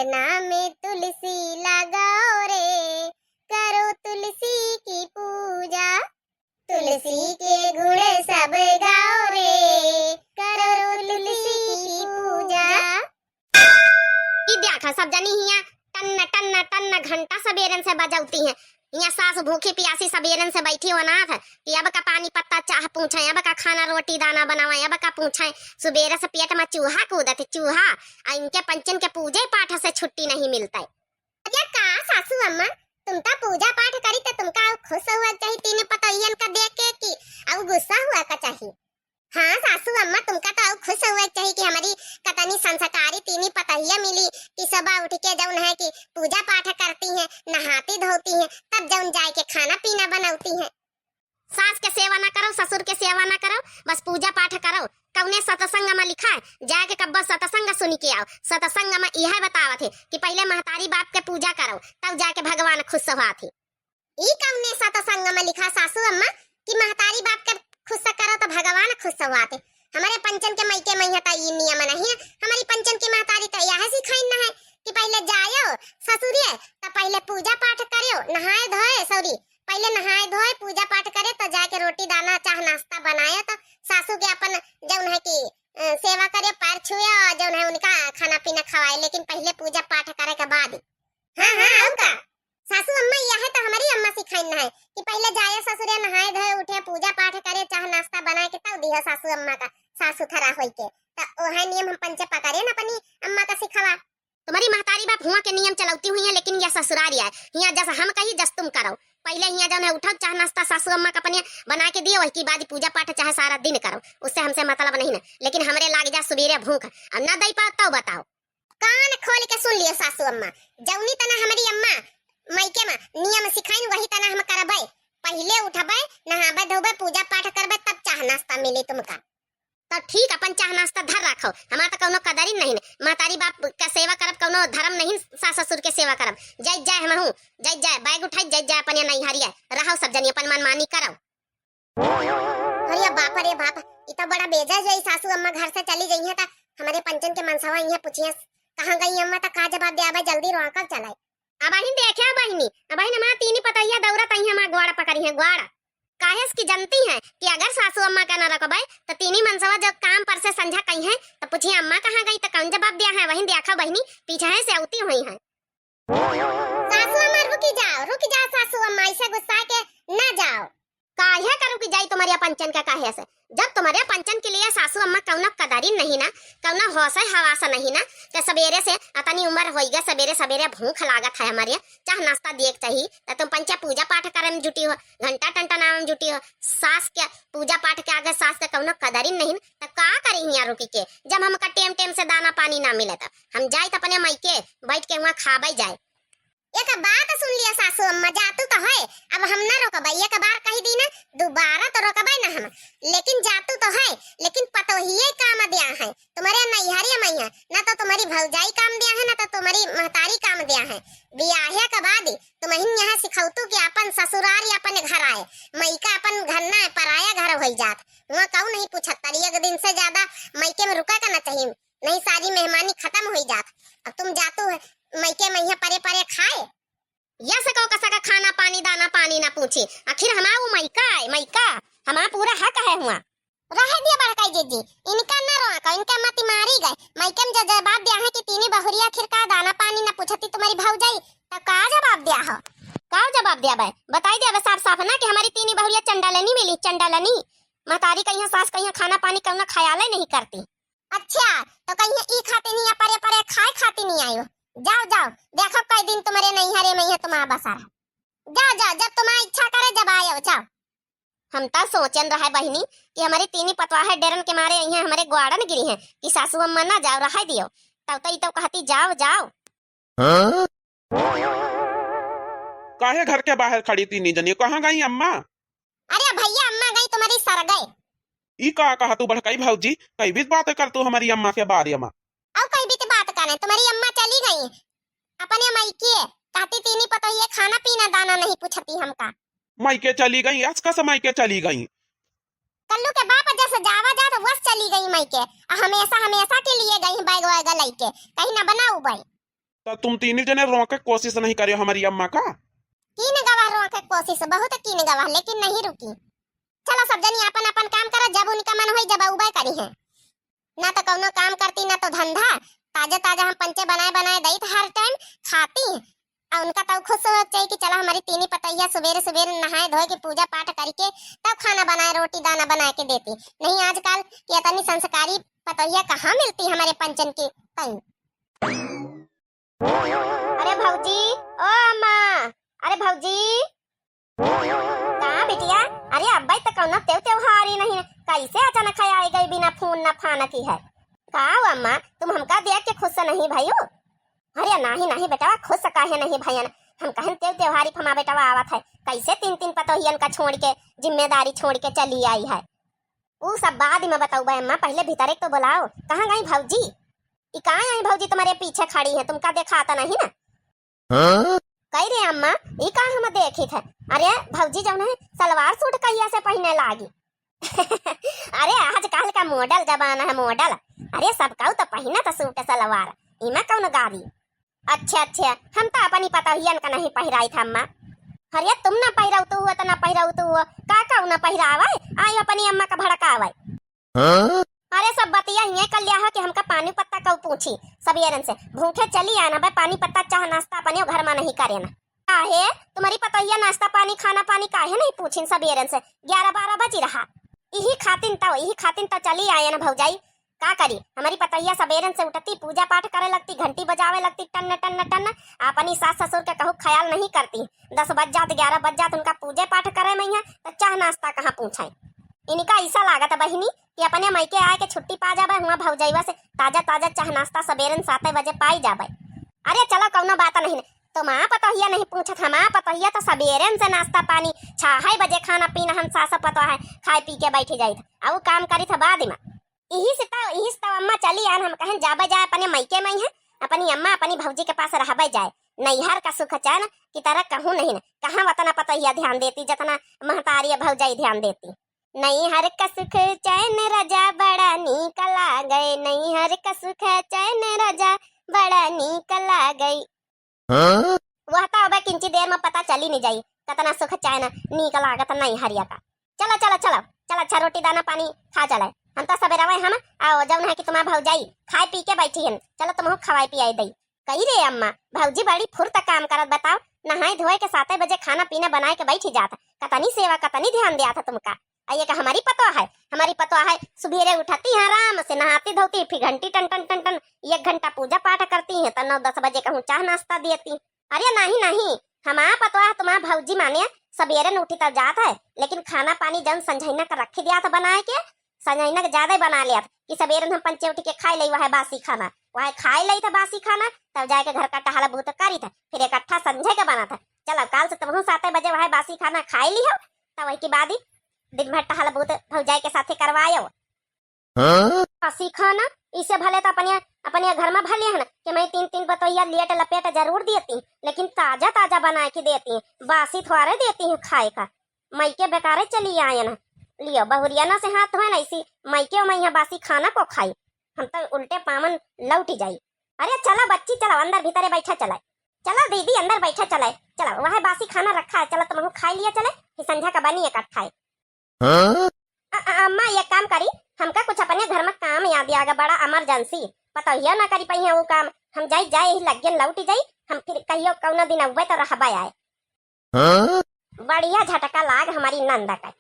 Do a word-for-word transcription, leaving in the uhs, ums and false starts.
नाम तुलसी लगाओ रे, करो तुलसी की पूजा, तुलसी के गुण सब गाओ रे, करो तुलसी की पूजा। ई देखा सब जनी हियाँ टन्न टन्न टन्न घंटा सबेरन से बजौती हैं। हियाँ सास भूखी पियासी सबेरन से बैठी हो नाथ कि अब का पानी पत्ता चाह पूछे, अब का खाना रोटी दाना बनावे, अब का पूछे। सुबेरे से पेट में चूहा कूदत है, चूहा। आ इनके पंचन के पूजे पाठ से छुट्टी नहीं मिलता है। अरे का सासू अम्मा, तुम तो पूजा पाठ करी तो तुमका खुश हुआ चाहिए तीन पतोहियन का देख के कि अब गुस्सा हुआ का चाहिए? हाँ सासू अम्मा, तुमका तो अउ खुश हुए चाहिए कि हमारी कतनी संस्कारी तीनी पतोहिया मिली कि सुबह उठ के जौन है कि पूजा पाठ करती हैं, नहाती धोती हैं, तब जौन जाए के खाना पीना बनौती हैं। सास के सेवा ना करो, ससुर के सेवा ना करो, बस पूजा पाठ करो। कौने सत्संग में लिखा है जाए के कब्बो सत्संग सुनी के आओ? सत्संग में यह बतावत है कि पहले महतारी बाप के पूजा करो, तब जाके भगवान खुश हुआ थे। ई कौने सत्संग में लिखा सासू अम्मा कि महतारी बाप के खुश करो तो भगवान खुश हुआते? हमारे पंचन के मइके मइहाँ तो ई नियम नहीं है। हमारी पंचन की महतारी तो यह सिखाइन है कि पहले जायो ससुरिये तो पहले पूजा पाठ करियो, नहाए धोए, सॉरी, पहले नहाए धोए पूजा पाठ करे तो जाके रोटी दाना चाह नाश्ता बनाए तो सासू के अपन जौन है कि अ, सेवा करे, पैर छुए और जौन है उनका खाना पीना खवाए, लेकिन पहले पूजा पाठ करे के बाद। हाँ हाँ, और का? सासू अम्मा यह है तो हमारी अम्मा सिखाइन है कि पहले जाए ससुरे, नहाए धोए उठे, पूजा पाठ करे, चाह नाश्ता बनाए के तब दिया सासू अम्मा का सास सुथरा होई के। तो वह नियम हम पंचे पकड़े न अपनी अम्मा का सिखावा। तुम्हारी महतारी बाप हुआ के नियम चलौती हुई है, लेकिन यह ससुरारी है। हियाँ जस हम कही जस तुम करो। पहले हियाँ जौन है उठो, चाह नाश्ता सासू अम्मा का अपने बना के दियो, वही के बाद पूजा पाठ चाहे सारा दिन करो, उससे हमसे मतलब नहीं ना। लेकिन हमरे लाग जा सुबेरे भूख, अब ना दई पाओ तो बताओ। कान खोल के सुन लियो सासू अम्मा, जौनी तना हमारी अम्मा मइके में नियम सिखाइन वही तना हम करबे। पहले उठबे, नहाबे धोबे, पूजा पाठ करबे, तब चाह नाश्ता मिली तुमका। तो ठीक अपन चाह नाश्ता धर रखो, हमार तो कौनो कदरिन नहीं, महतारी बाप का सेवा करब, कौनो धर्म नहीं, सास ससुर के सेवा करब। जय जय हमहू, जय जय, बैग उठाई, जय जय अपने नैहरिया, रहो सब जनी अपन मनमानी करो। अरे बाप रे बाप, ई तो बड़ा बेजा जाई, सासू अम्मा घर से चली गई है तो हमारे पंचन के मनसवा इहे पूछिए कहाँ गई अम्मा, तो का जवाब दे आवे, जल्दी रोकल चलाए। अब बहिन देखे बहिनी, अब बहिन हमार तीनी पतोहिया दौड़त आई हमार ग्वाड़ा पकड़ी है, ग्वाड़ा। काहे से कि जनती हैं कि अगर सासू अम्मा का न रखबे तो तीनी मनसवा जब काम पर से संझा कही है तो पूछी अम्मा कहाँ गई, तो कौन जवाब दिया है? वही देखा बहिनी पीछे है से अउती हुई है। सासू अम्मा रुकी जाओ, रुकी जाओ सासू अम्मा, ऐसे गुस्सा के ना जाओ। काहे करू कि जाई तुम्हारे पंचन का काहे से? जब तुम्हारे पंचन के लिए सासू अम्मा कौनो कदरिन नहीं ना, कौनो होश हवास नहीं ना, तो सवेरे से अतनी उम्र होई गए, सवेरे सवेरे भूख लागत है हमारे, चाह नाश्ता दिए के चाहिए, तो तुम पंचे पूजा पाठ करे में जुटी हो, घंटा टंटनावे में जुटी हो। सास के पूजा पाठ के आगे सास के कौनो कदरिन नहीं ना, तो का करी हियाँ रुकी के? जब हमका टेम टेम से दाना पानी ना मिले तो हम जाई तो अपने मायके बैठ के वहाँ खाबे जाए। एक बात सुन लिया सासू अम्मा, जातू तो है, अब हम ना रोकबे, एक बार कही दी ना, दोबारा तो रोकबे ना हम, लेकिन जातू तो है, लेकिन पतोहिए काम दिया है, तुम्हारे नैहरिया में है, ना तो तुम्हारी भौजाई काम दिया है, ना तो तुम्हारी महतारी काम दिया है। बियाहे के बाद तुमहिन यहाँ सिखौतू कि अपन ससुरार या अपन घर आए, मइका अपन घर ना है, पराया घर होई जात, वहाँ कहू नहीं पूछत तारी, एक दिन से ज्यादा मइके में रुका का ना चाहिए, नहीं सारी मेहमानी खत्म होई जात। अब तुम जातू है मइके में यहाँ परे परे खाए। या सको कसा का खाना पानी दाना पानी ना पूछी, आखिर हमार वो मइका है, मइका हमार पूरा हक है हुआ। रहे दिया बड़काई जीजी, इनका ना रोआ को, इनका मती मारी गए। मइके में जो जवाब दिया है कि तीनी बहुरिया आखिर का दाना पानी ना पूछती तुम्हारी भौजाई, तो का जवाब दिया हो? का जवाब दिया बे? बताई दिया बे साफ साफ ना कि हमारी तीनी बहुरिया चंडालनी मिली, चंडालनी। महतारी कहिया सास कहिया खाना पानी कौनो ख्याल ही नहीं करती। अच्छा, तो कहिया ई खाती नहीं या परे परे खाए खाती नहीं आयो। जाओ जाओ, देखो कई दिन तुम्हारे नैहरे में है तुम्हारा बसारा। जाओ जाओ, जब तुम्हारी इच्छा करे जब आयो, जाओ। हम तो सोचन रहे बहिनी कि हमारी तीनी पतवाहे डेरन के मारे यहाँ हमारे ग्वाड़न गिरी हैं कि सासू अम्मा ना जाओ, रहे दियो। तब तो ई तो कहती जाओ जाओ। हाँ? काहे घर के बाहर खड़ी तीनी जनी, कहाँ गई अम्मा? अरे भैया, अम्मा गई तुम्हारी सरगे। ई का कहा तू बड़काई भौजी, कई बीच बात कर तू हमारी अम्मा के बारे में। और कई बीच बात करे, तुम्हारी अम्मा चली गई अपने मायके, कहती तीनी पतोहिए खाना पीना दाना नहीं पूछती हमका। मायके चली गई, आज का समय के चली गई? कल्लू के बाप जस जावा जात वस चली गई मायके, आ हमेशा हमेशा के लिए गई बैग वैग लइके, कहीं ना बनाऊ बई। तो तुम तीनी जने रोके कोशिश नहीं करियो हमरी अम्मा का? कीन गवा रोके कोशिश, बहुत कीन गवा, लेकिन नहीं रुकी। चलो सब जनी अपन अपन काम करो, जब उनका मन होई जब उबे करी है। ना तो कौनो काम करती, ना तो धंधा। ताजा ताजा हम पंचे बनाए बनाए दई त हर टाइम खाती। और उनका तो खुश हो चाहिए कि चला हमारी तीनी पतोहिया सुबेरे सुबेरे नहाए धोए के पूजा पाठ करके तब खाना बनाए, रोटी दाना बनाए के देती। नहीं आजकल की इतनी संस्कारी पतोहिया कहाँ मिलती हमारे पंचन की कहीं। अरे भौजी, ओ अम्मा, अरे भौजी। का बिटिया? अरे अब्बे तो कौनो तेव त्योहार ही नहीं, कैसे अचानक है आई गई बिना फोन ना फान की है? का हो अम्मा, तुम हमका देख के खुश नहीं भइयो? अरे नाही नाही बेटवा, खुश काहे नहीं भयन, हम कहन तेव त्योहारी फमा बेटवा आवत है, कैसे तीन तीन पतोहियन का छोड़ के, जिम्मेदारी छोड़ के चली आई है। ऊ सब बाद में बताऊबे अम्मा, पहले भीतरे तो बुलाओ। कहाँ गई भौजी? ई कहाँ आई भौजी, तुम्हारे पीछे खड़ी है, तुमका देखाता नहीं ना? हाँ? कही रे अम्मा, ई का हम देखी थे? अरे भौजी जौन है सलवार सूट कहिया से पहने लागी? अरे आजकल का मॉडल जमाना है मॉडल। अरे सबका तो पहनत सूट सलवार, इमा कौन गारी? अच्छा अच्छा, हम तो अपनी पतोहियन का नहीं पहिराई था अम्मा। अरे तुम ना पहिराऊ तो हुआ तो ना पहिराऊ तो हुआ, का का ना पहिरावे? आई अपनी अम्मा का भड़कावे। हाँ? अरे सब बतिया हिये कर लिया है कि हमका पानी पत्ता कऊ पूछी। सबेरन से भूखे चली आना बे, पानी पत्ता चाह नाश्ता अपने घर में नहीं करे ना। काहे तुम्हारी पतोहिया नाश्ता पानी खाना पानी काहे नहीं पूछिन सबेरन से? ग्यारह बारह बजी रहा। इही खातिन तो, इही खातिन तो चली आयन भौजाई। का करी, हमारी पतोहिया सबेरन से उठती, पूजा पाठ करे लगती, घंटी बजावे लगती, टन टन टन। अपनी सास ससुर के कहू ख्याल नहीं करती। दस बज जात, ग्यारह बज जात, उनका पूजे पाठ करे में है, तो चाह नाश्ता कहाँ पूछे? इनका ऐसा लागत बहिनी कि अपने मायके आए के छुट्टी पा जाबे, हुआ भौजैया से ताजा ताजा चाह नाश्ता सबेरन साते बजे पाई जाबे। अरे चलो कौनो बात नहीं, तुम आप पतोहिया नहीं पूछत, हम आप पतोहिया तो सबेरन से नाश्ता पानी, छह बजे खाना पीना हम सास पतोह है, खाए पी के बैठ जाइत, और काम करी था बाद में। इही से तो, इही से तो अम्मा चली आन, हम कहन जाबे जाए अपने मायके में है, अपनी अम्मा अपनी भौजी के पास रहबे जाए। नैहर का सुख चैन की तरह कहूँ नहीं न, कहाँ वतना पतोहिया ध्यान देती जतना महतारी भौजाई ध्यान देती। नैहर का सुख चैन राजा बड़ा नीक लागे, नैहर का सुख चैन राजा बड़ा नीक लागे। हाँ? वह तो अबे किंची देर में पता चली नहीं जाई, कतना सुख चैन नीक लागत नैहरिया का। चला, चला, चला, चला, अच्छा रोटी दाना पानी खा चले। हम तो सबेरवे हम, आओ, जौन है कि तुम्हार भौजाई खाए पी के बैठी हन, चलो तुमहू खवाए पियाए दई। कही रे अम्मा, भौजी बड़ी फुर्त काम करत बताओ, नहाए धोए के साते बजे खाना पीना बनाए के बैठी जात, कतनी सेवा, कतनी ध्यान दिया था तुमका। आ ये का हमारी पतोह है, हमारी पतोह है, सुबेरे उठती हैं आराम से, नहाती धोती, फिर घंटी टन टन टन टन, एक घंटा पूजा पाठ करती हैं, तो नौ दस बजे कहूँ चाह नाश्ता देती। अरे नहीं नहीं, हमार पतोह तुम्हार भौजी माने सबेरे न उठी तब जात है, लेकिन खाना पानी जौन संझैना का रख दिया था बनाए के, संझैना के ज्यादा बना लिया था कि सबेरे न हम पंचे उठ के खाए ले वह बासी खाना, वह खाए ले था बासी खाना, तब जाके घर का टहल बूत करी था, फिर इकट्ठा संझे के बना था। चलो काल से तुमहू साते बजे वह बासी खाना खाए लिहो, तब वही के बाद ही दिन भर टहल बूत भौजाई के साथे करवायो। हाँ? बासी खाना, इसे भले तो अपने, अपने घर में भले है ना कि मैं तीन, तीन पतोहिया लेट लपेट जरूर देती, लेकिन ताजा, ताजा बना के देती, बासी थोड़े देती है खाए का। मायके बेकारे चली आए ना, लियो बहुरिया ना से हाथ धोए ना, इसी मायके में यहाँ बासी खाना को खाई, हम तो उल्टे पावन लौट जाई। अरे चला बच्ची, चला अंदर भीतरे बैठा चला, चला दीदी अंदर बैठा चला, चला वह बासी खाना रखा है, चला तुमहू खाए लिया चले, फिर संझा का बनी इकट्ठा है। हाँ? अ-, अ-, अम्मा, एक काम करी, हमका कुछ अपने घर में काम याद आ गया, बड़ा इमरजेंसी, पतोहिया ना करी पाई है वो काम, हम जाई जाए यही लग्गन लौट जाई, हम फिर कहियो कौनो दिन अब्बे तो रहबा आए। हाँ? बढ़िया झटका लाग हमारी नंद का,